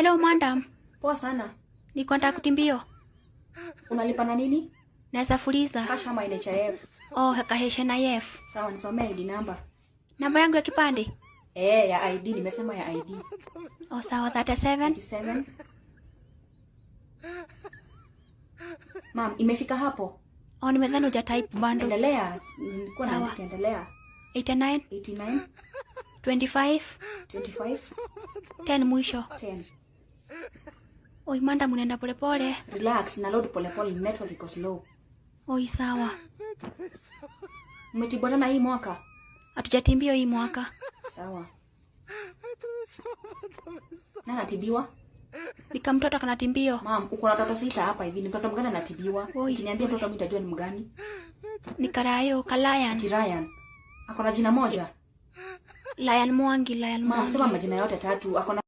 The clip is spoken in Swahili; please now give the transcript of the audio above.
Hello madam. Poa sana. Niko nataka kutimbio. Unalipa na nini? Naweza fuliza. Cash ama NHIF? Oh, kahesha na yef. Sawa, nisomee ID number. Namba yangu ya kipande? Eh, ya ID, nimesema ya ID. Oh, sawa, 37. 37. Ma'am, imefika hapo? Oh, nimedhani huja type bando. Endelea. Nilikuwa Sawa. naandika, endelea. 89, 89, 25, 25, 10 mwisho. 10. Oi, madam, unaenda polepole. Relax, na load polepole, network iko slow. Oi, sawa. Umetibwana na hii mwaka? Hatujatimbio hii mwaka. Sawa. Nani anatibiwa? Nika mtoto kanatimbio. Ma'am, uko na watoto sita hapa hivi. Ni mtoto mgani anatibiwa? Oi. Ukiniambia mtoto mimi nitajua ni mgani. Ni Karayo, Kalayan. Ati Ryan. Ako na jina moja. Lion Mwangi, Lion Ma'am, sema Mwangi. majina yote tatu. Ako na